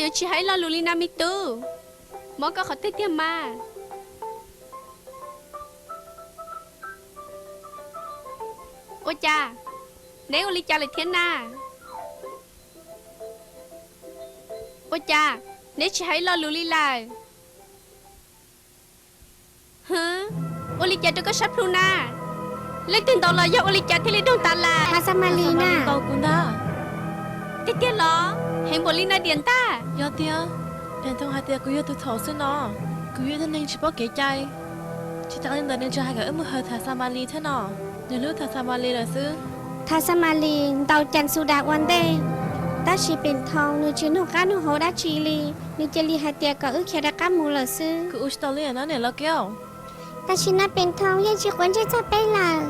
Yuav tsis hais ib lo lus li na me tub. Mob koj qhov twg tiag mas? Ua cas, neb ua li cas lawm thiab na? Ua cas, neb tsis hais ib lo lus li lawm? Hwv, ua li cas rau koj sab plhu na? Leej twg ntaus los yog ua li cas thiaj li doog tas lawm? Tha Xa Mas Lis na. Tiag tiag los? Heev npaum li no diam ntag. Yog tiag, Peem Thoo hais tias kuv yog tus txhaum xwb no. Kuv yog ib tug neeg tsis paub kev cai. Tsis tas li ntawd nws tseem hais kom wb mus hawm Tha Xa Mas Lis thiab no. Nws hlub Tha Xa Mas Lis lawm xwb. Tha Xa Mas Lis ntaus Cam Xu Das ua ntej, tab sis Peem Thoo nws tsis nug qab nug hauv dab tsi li, nws cia li hais tias kom wb khiav rov qab mus lawm xwb. Kuv ua tsis tau li no niam laus Kiab. Tam sim no Peem Thoo yeej tsis quav ntsej txog peb lawm.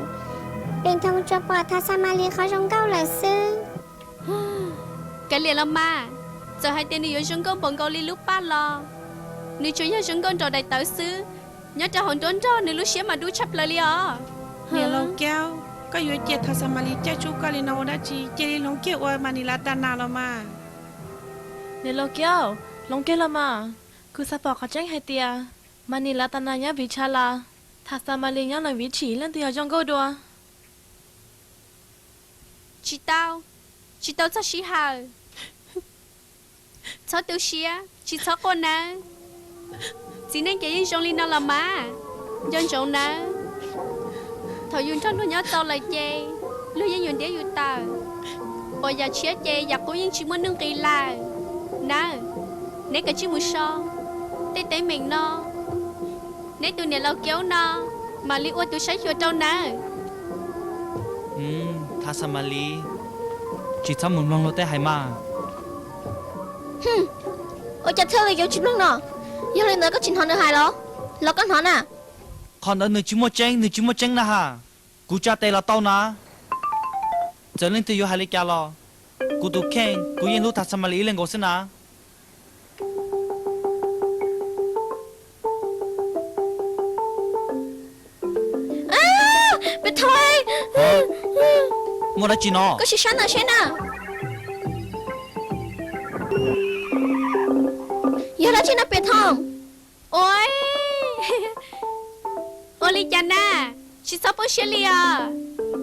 Peem Thoo tsuas pom Tha Xa Mas Lis qhov zoo nkauj lawm xwb. Kav liam los mas, txawm hais tias nws yuav zoo nkauj npaum nkaus li lub paj los, nws tsuas yog zoo nkauj nraum daim tawv xwb. Nyob rau hauv nruab nrog nws lub siab mas dub tshaj plaws li os. Niam laus Kiab, koj yuav cia Tha Xa Mas Lis caij tsuj koj li no ua dab tsi? Cia li hloov kiag ua Mas Nis Las Tas Nas los mas. Niam laus Kiab, hloov kiag los mas. Kuv xav pom qhov tseeb hais tias Mas Nis Las Tas Nas nyob Viv Tshas Las, Tha Xa Mas Lis nyob Leej Viv Tshim leej twg yog zoo nkauj dua. Tsis tau, tsis tau txog sij hawm. Txhob tu siab, tsis txhob quaj nawb. Txiv neej ces yeej zoo li no los mas. Nco ntsoov nawb, thaum yus nrog luag nyob tau lawm ces luag yeej yuav ntiab yus tawm. Pom yam tshiab ces yam qub yeej tsis muaj nuj nqis lawm nawb. Neb kav tsij mus so, tej teeb meem no neb tus niam laus Kiab no mam li ua tus saib xyuas rau nawb. Tha Xa Mas Lis, tsis txhob mus mloog luag tej hais mas. Ua cas thiaj li yuav tsis mloog no? Yog li ntawd koj tsis hnov nws hais los? Los koj hnov na. Qhov ntawd nws tsis muaj tseeb, nws tsis muaj tseeb na ha. Kuv tsa tes los tau na. Txawm leej twg yuav hais li cas los, kuv tus kheej kuv yeej hlub Tha Xa Mas Lis ib leeg nkaus xwb na. Pem Thoo, muaj dab tsi no? Koj sim saib ntawm seb na. Yog dab tsi no Pem Thoo? Ua, ua li cas na? Tsis txhob poob siab li os.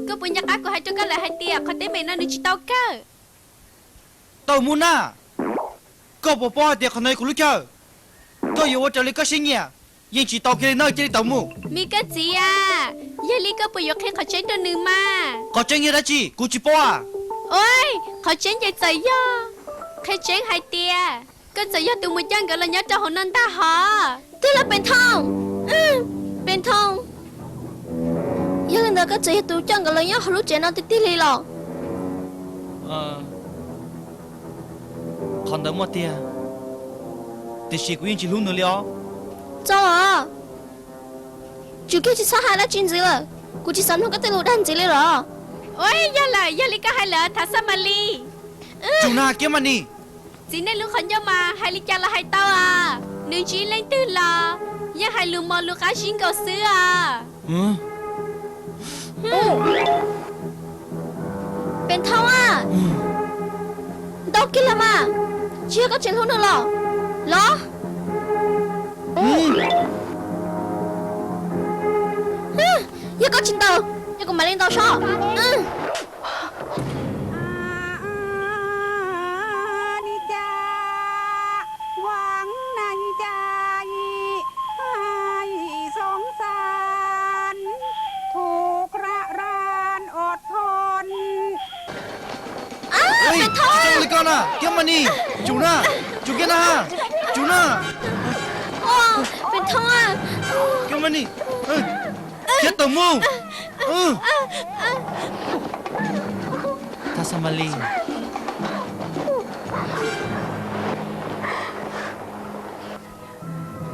Koj puas nco qab kuv hais rau koj lawm hais tias qhov teeb meem no nws tsis tau kawg? Tawm mus na. Koj puas paub hais tias qhov no yog kuv lub chaw? Koj yuav ua raws li koj siab nyiam, yeej tsis tau kiag li na, cia li tawm mus. Me koj txiv a, yog li koj puas yuav qhia qhov tseeb rau nws mas? Qhov tseeb yog dab tsi kuv tsis paub a. Ua, qhov tseeb ces txawm yog, qhia tseeb hais tias koj txawm yog tus mus coj nkawd los nyob rau hauv no ntag hos. Twb los Pem Thoo, Pem Thoo, yog li ntawd koj txawm yog tus coj nkawd los nyob hauv lub tsev no tiag tiag li los? Qhov ntawd muaj tiag, tiam sis kuv yeej tsis hlub nws li os. Txo os, tsum kiag tsis txhob hais dab tsi ntxiv lawm, kuv tsis xav mloog koj tej lus dag ntxiv li los. Ua, yog lawm, yog li koj hais lawm Tha Xa Mas Lis. Tsum na Kiab Mas Nis. Txiv neej lub qhov ncauj mas hais li cas los hais tau os, nws ntsis leej twg los yeej hais lus mos lus qab zib nkaus xwb os. Pem Thoo a, ntaus kiag los mas, tsis yog koj tseem hlub nws los? Los, yog koj tsis ntaus, yog kuv mam li ntaus seb. Pem Thoo, li koj na Kiab Mas Nis, tsum na, tsum kiag na, tsum na. Pem Thoo, Kiab Mas Nis, khiav tawm mus. Tha Xa Mas Lis,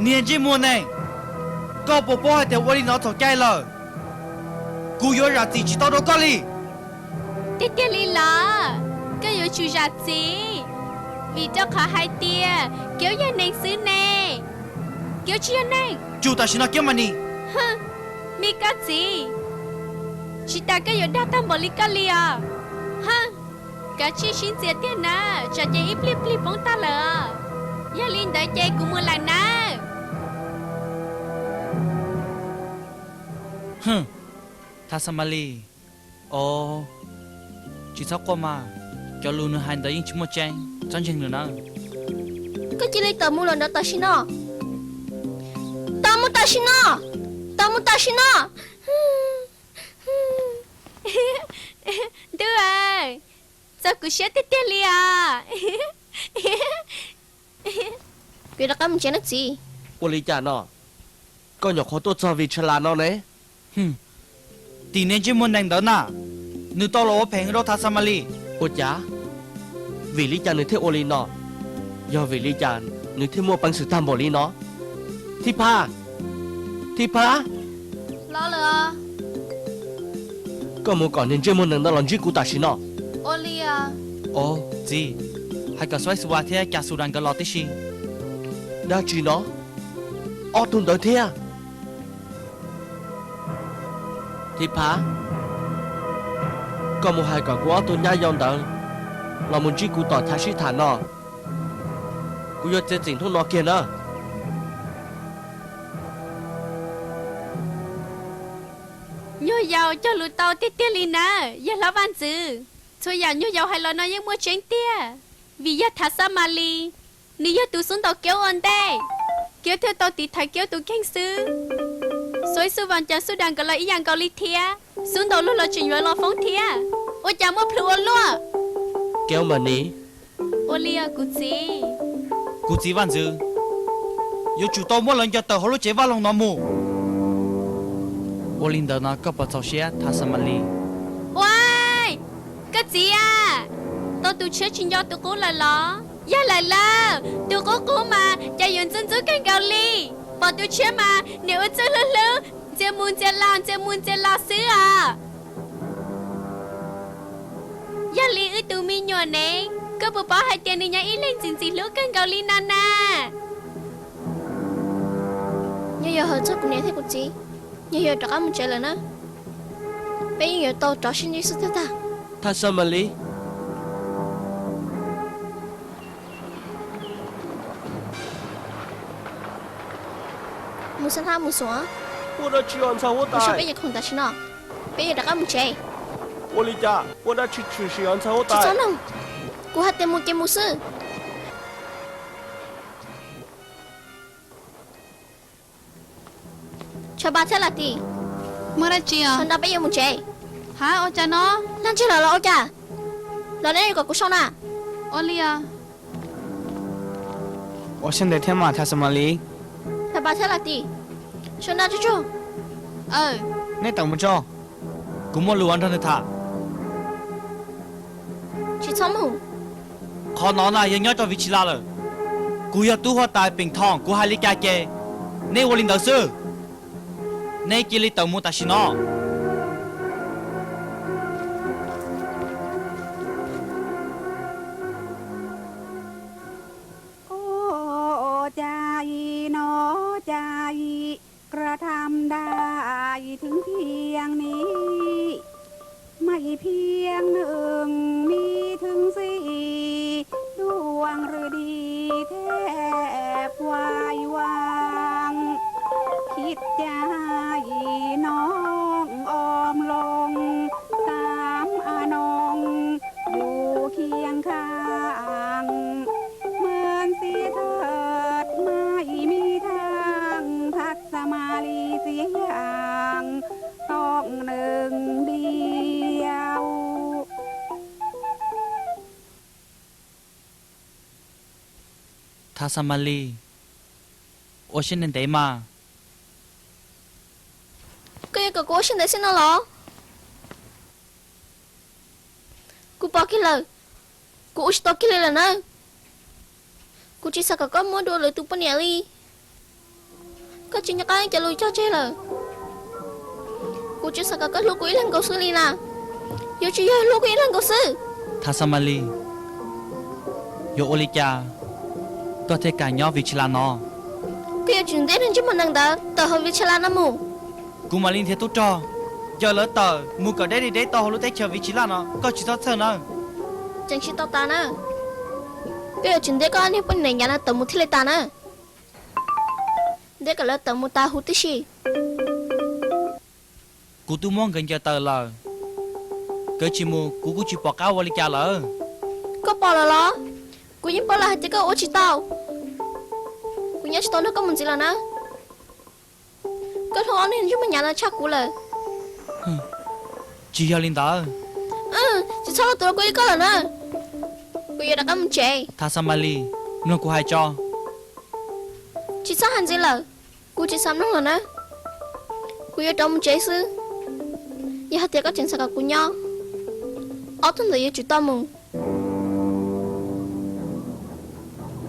niag ntsej muag neeg, koj puas paub hais tias ua li no txhaum cai lawm, kuv yuav zam txim tsis tau rau koj li. Tiag tiag li los? Koj yuav tsum zam txim, vim rau qhov hais tias Kiab yog neeg xwb ne, Kiab tsis yog neeg. Tsum tam sim no Kiab Mas Nis. Me koj txiv, tsis tas koj yuav dag tag npaum li koj li os. Kav tsij sib ntxias tiag na, tsam ces ib pliag plig poob tag lawm os. Yog li ntawd ces kuv mus lawm nawb. Hwm, Thas Xas Mas Lis, o, tsis txhob quaj mas, cov lus nws hais ntawd yeej tsis muaj tseeb, txhob ntseeg nws nawb. Koj cia li tawm mus lawm ntawd tam sim no. Tawm mus tam sim no. Tawm mus tam sim no. Ntuj, txaus kuv siab tiag tiag li os. Kuv rov qab mus tsev nawb txiv. Ua li cas no? Koj nyuam qhuav tuaj txog Vij Tshas Las no ne? Tim niag ntsej muag nees ntawd na, nws tau los ua phem rau Thas Xas Mas Lis. Ua cas? Vim li cas nws thiaj ua li no? Yog vim li cas nws thiaj muaj peev xwm tag npaum li no? Thib Phab! Thib Phab! Los lawm. Koj mus kom niag ntsej muag nees ntawd los ntsib kuv tam sim no. Ua li. Os txiv, hais kom Xuaib Xus Vas thiab Cas Xus Das nkawd los tib si. Dab tsi no? Ob tug ntawd thiab? Thib Phab, koj mus hais kom kuv ob tug nyab yau ntawd los mus ntsib kuv tom chav sib tham no. Kuv yuav txiav txim hnub no kiag na. Nyuag yaus cog lus tau tiag tiag li nawb yawg hlob vaj ntxwv. Txhua yam nyuag yaus hais los no yeej muaj tseeb tiag, vim yog Thas Xas Mas Lis, nws yog tus xub ntaus Kiaub ua ntej, Kiaub thiaj tau tiv thaiv Kiaub tus kheej xwb. Xuaib Xus Vas, Cas Xus Das nkawd los ib yam nkaus li thiab, xub ntaus luag los tseem yuav los foob thiab, ua cas muaj plhws ua luaj. Kiaub Mas Nis. Ua li os kuv txiv. Kuv txiv vaj ntxwv, yuav tsum tau muab lawv nco tawm hauv lub tsev vaj loog no mus. Ua li ntawd no koj puas txaus siab Thas Xas Mas Lis? Ua, koj txiv a, tau tus tshiab tsis nco tus qub lawm los? Yog lawm lauj, tus qub qub mas cas yuav ntxub ntxub kawg nkaus li. Pom tus tshiab mas niam ua txuj hlub hlub, ntxias mus ntxias los ntxias mus ntxias los xwb os. Yog li wb tus me nyuam ne, koj puas paub hais tias nws nyob ib leeg ntxim ntxim hlub kawg nkaus li no na? Nyuag yaus hawm txog kuv niam thiab kuv txiv, nyuag yaus rov qab mus tsev lawm na. Peb yeej yuav tau rov sib ntsib xwb thiab tag. Thas Xas Mas Lis. Mus xab thab mus xum. Ua dab tsi os ntxhais huab tais? Peb yeej khoom tam sim no, peb yeej rov qab mus tsev. Ua li cas? Ua dab tsi tshwm sim os ntxhais huab tais? Tsis txhob noog, kuv hais tias mus ces mus xwb. Tshav Pas thiab Las Tis. Muaj dab tsi os? Sawv ntawd peb yuav mus tsev. Hab, ua cas no? Nag ntseg lawm los ua cas? Los neb yuav kom kuv sau na. Ua li os. Ua siab ntev thiab mas Thas Xas Mas Lis. Tshav Pas thiab Las Tis, sawv ntawd tsuag tsuag. Neb tawm mus tso. Kuv muaj lus ua nrog nws tham. Tsis txhob mus. Qhov no na yog nyob rau Viv Tshis Las lawm. Kuv yog tub huab tais Peem Thoo, kuv hais li cas ces neb ua li ntawd xwb. Neb cia li tawm mus tam sim no. Ua cas no, cas กระทำได้ถึงเพียงนี้ ไม่เพียงหนึ่ง มีถึงสี่ ดวงฤดีแทบวายวาง คิดจะให้น้องออมลง สามอนง อยู่เคียงข้าง เหมือนเสียเถิดไม่มีทาง ทักษมาลีเสียอย่างต้องหนึ่งเดียว Thas Xas Mas Lis, ua siab ntev ntev mas. Koj yuav kom kuv ua siab ntev xwb no los? Kuv pom kiag lawm, kuv ua tsis tau kiag li lawm nawb. Kuv tsis xav kom koj muab dua lwm tus poj niam li. Koj tsis nco qab cov lus cog tseg lawm. Kuv tsis xav kom koj hlub kuv ib leeg nkaus xwb li na. Yuav tsum yog hlub kuv ib leeg nkaus xwb. Thas Xas Mas Lis, yuav ua li cas koj thiaj kam nyob Viv Tshis Las no? Koj yuav tsum ntiab niag ntsej muag nees ntawd tawm hauv Viv Tshis Las no mus. Kuv mam li nrhiav tub rog, yog lawv tawm mus kom deb li deb tau hauv lub teb chaws Viv Tshis Las no, koj tsis txhob txhawj nawb. Tseem tsis tau tas na. Koj yuav tsum ntiab koj niag poj niam nyav no tawm mus thiaj li tas na. Ntiab kom lawv tawm mus tas huv tib si. Kuv twb muab nkawd ncaws tawm lawm, nkawd tsis mus kuv kuj tsis pom qab ua li cas lawm. Koj pom lawm los? Kuv yeej paub lawm hais tias koj ua tsis tau. Kuv nyob tsis tau nrog koj mus ntxiv lawm na. Koj hlub ob niag ntsej muag nyav no tshaj kuv lawm. Tsis yog li ntawd. Tsis txhob los tus rau kuv li koj lawm na. Kuv yuav rov qab mus tsev. Thav Xas Mas Lis, mloog kuv hais tso. Tsis txhob hais ntxiv lawm, kuv tsis xav mloog lawm na. Kuv yuav rov mus tsev xwb. Yog hais tias koj tseem xav kom kuv nyob, ob tug ntawd yuav tsum tau mus.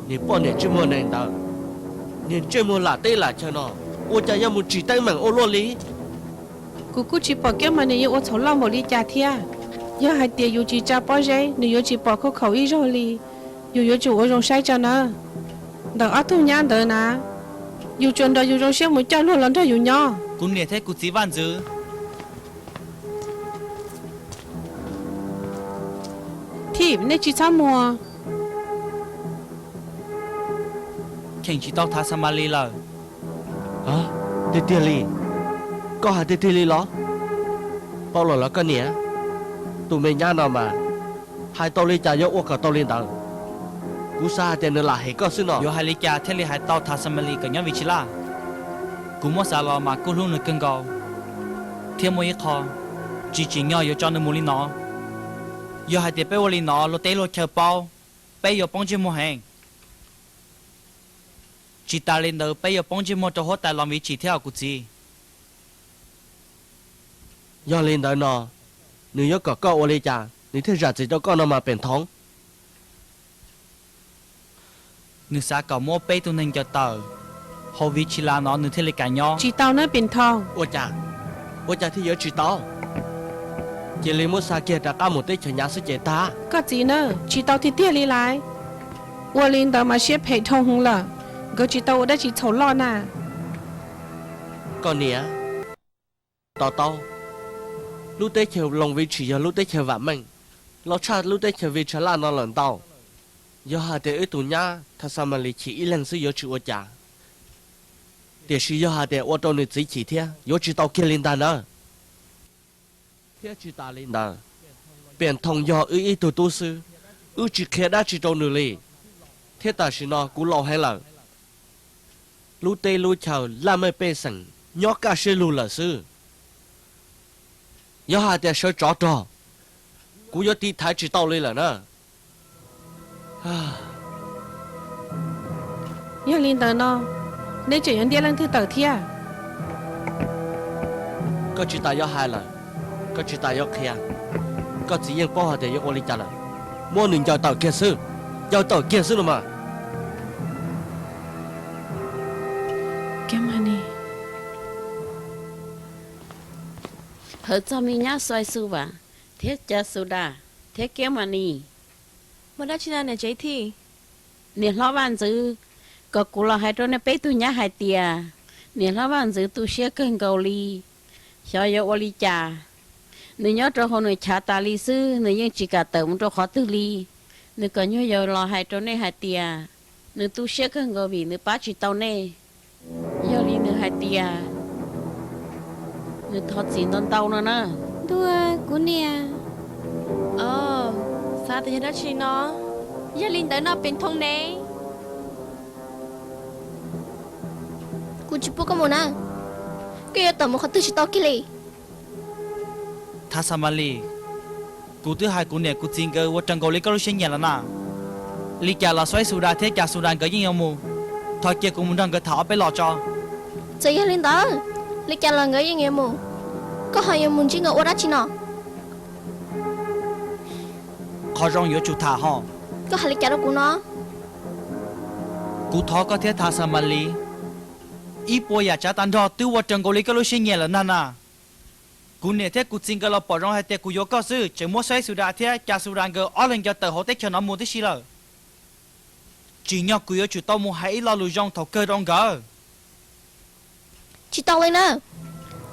Niag poj niam ntsej muag neeg ntawd, niag ntsej muag lam teb lam chaw no, ua cas yuav mus tsim teeb meem ua luaj li? Kuv kuj tsis pom Kiab Mas Nis yuav ua txhaum loj npaum li cas thiab. Yog hais tias yus tsis tsa pob zeb, nws yuav tsis pom khauj khaum ib zaug li. Yus yuav tsum ua zoo saib tso na. Ntawm ob tug nyab ntawd na, yus tsuas nrog yus zoo siab mus coj luag los nrog yus nyob. Kuv niam thiab kuv txiv Vaj Ntxwv. Thim, nej tsis txhob muag. Cheem tsis tau Thav Xas Mas Lis lawm. Tiag tiag li? Koj hais tiag tiag li los? Paub lawm los koj niam? Tus me nyab no mas, hais tau li cas yuav ua kom tau li ntawd. Kuv xav hais tias nws lam hem koj xwb no. Yuav hais li cas thiaj li hais tau Thav Xas Mas Lis kom nyob Vij Tshis Laj? Kuv muab xav los mas kuj hlub nws kawg nkaus, thiab muaj ib qho tsis tsim nyog yuav tso nws mus li no. Yog hais tias peb ua li no luag teb luag chaw paub, peb yuav poob ntsej muag heev. Tsis tas li ntawd peb yuav poob ntsej muag rau huab tais Loos Vij Tshis thiab os kuv txiv. Yog li ntawd no, nws yuav kom koj ua li cas nws thiaj zam txim rau koj no mas Pem Thoov? Nws xav kom muab peb tug neeg ncaws tawm hauv Vij Tshis Laj no nws thiaj li kam nyob. Tsis tau nawb Pem Thoov. Ua cas? Ua cas thiaj yuav tsis tau? Cia li muab xa kiag rov qab mus teb chaws Nyav xwb ces tag. Koj txiv na, tsis tau tiag tiag li lais. Ua li ntawd mas siab phem dhau hwv lawm, nkawd tsis tau ua dab tsi txhaum loj na. Koj niam, to taub, lub teb chaws Loos Vij Tshis yog lub teb chaws vam meej, los tshaj lub teb chaws Vij Tshis Laj no lawm ntau. Yog hais tias wb tus nyab Thav Xas Mas Lis chim ib leeg xwb yuav tsis ua cas, tiam sis yog hais tias ua rau nws txiv chim thiab yuav tsis tau kiag li ntag na. Thiab tsis tas li ntawd, Pem Thoov yog wb ib tug tub xwb, wb tsis qhia dab tsi rau nws li. Thiab tam sim no kuv laus heev lawm, lub teb lub chaw laj mej pej xeem nyob kaj siab lug lawm xwb. Yog hais tias sawv tsov rog, kuv yuav tiv thaiv tsis tau li lawm na. Yog li ntawd no, neb tseem yuav ntiab leej twg tawm thiab? Koj tsis tas yuav hais lawm, koj tsis tas yuav qhia, koj txiv yeej paub hais tias yuav ua li cas lawm. Muab nws ncaws tawm kiag xwb, ncaws tawm kiag xwb no mas. Hawv txog me nyab Xais Xus Vas thiab Cas Xus Das thiab Kiab Mas Nis. Muaj dab tsi no niam tsev Thij? Niam hlob Vaj Ntxwv kom kuv los hais rau nej peb tug nyab hais tias niam hlob Vaj Ntxwv tu siab kawg nkaus li. Xyov yuav ua li cas, nws nyob rau hauv nws chav tas li xwb, nws yeej tsis kam tawm mus rau qhov twg li. Nws kom nyuag yau los hais rau nej hais tias nws tu siab kawg nkaus vim nws pab tsis tau nej. Yog li nws hais tias nws thov txim ntau ntau no na. Ntuj, kuv niam. Xav tias yog dab tsi no? Yog li ntawd no Pem Thoov ne? Kuv tsis pub koj mus na. Koj yuav tawm mus qhov twg tsis tau kiag li. Thav Xas Mas Lis, kuv twb hais kuv niam kuv txiv nkawd ua raws nkaus li koj lub siab nyiam lawm na. Li cas los Xais Xus Das thiab Cas Xus Das nkawd yeej yuav mus. Thov cia kuv mus nrog nkawd tham ob peb los tso. Txawm yog li ntawd, li cas los nkawd yeej yuav mus. Koj ho yuav mus ntsib nkawd ua dab tsi no? Qhov zoo yuav tsum tham ho. Koj hais li cas rau kuv no? Kuv thov koj thiab Thav Xas Mas Lis, ib puas yam tsav tag nrho twb ua raws nkaus li koj lub siab nyiam lawm ntag na. Kuv niam thiab kuv txiv nkawd los pom zoo hais tias kuv yuav koj xwb tseem muab Xais Xus Das thiab Cas Xus Das nkawd ob leeg ncaws tawm hauv teb chaws no mus tib si lawm. Tsim nyog kuv yuav tsum tau mus hais ib lo lus zoo thaum kawg rau nkawd. Tsis tau li na,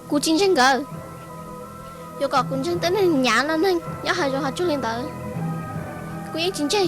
kuv tsis ntseeg nkawd. Yuav kom kuv ntseeg tej neeg nyav no neeg nyob hav zoov hav tsuag li ntawd, kuv yeej tsis ntseeg.